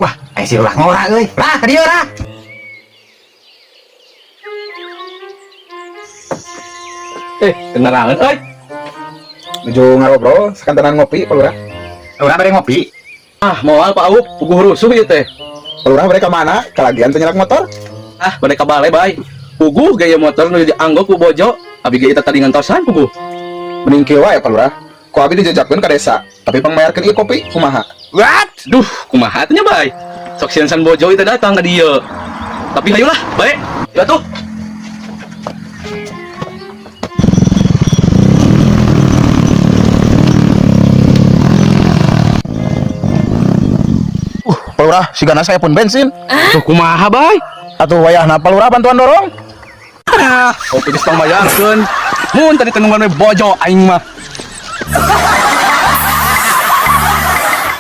Wah, aya si lurah ngora euy. Lah, ka dieu lah. Kenarangan euy. Nuju ngarobrol sakantenan ngopi Pak Lurah. Lurah bade ngopi. Ah, moal Pak Aup, puguh rusuh ieu teh. Pak Lurah bade ka mana? Kalagian teu nyelak motor. Ah, bade ka bale bae. Puguh gaya motor nu dianggo ku bojo, abi ge tadi ngantosan puguh. Mending kieu wae Pak Lurah. Ku abi dijejakkeun ka desa, tapi pangmayarkeun ieu kopi kumaha? What? Duh, kumaha teh nya bae. Sok sieun bojo itu datang ka dieu. Tapi hayulah, bae. Ya tuh. Pak Lurah, sigana saya pun bensin. Tuh kumaha bae? Atuh wayahna Pak Lurah bantuan dorong. Ah, kopi geus pangmayarkeun. Mun tadi teu nungguan we bojo aing mah.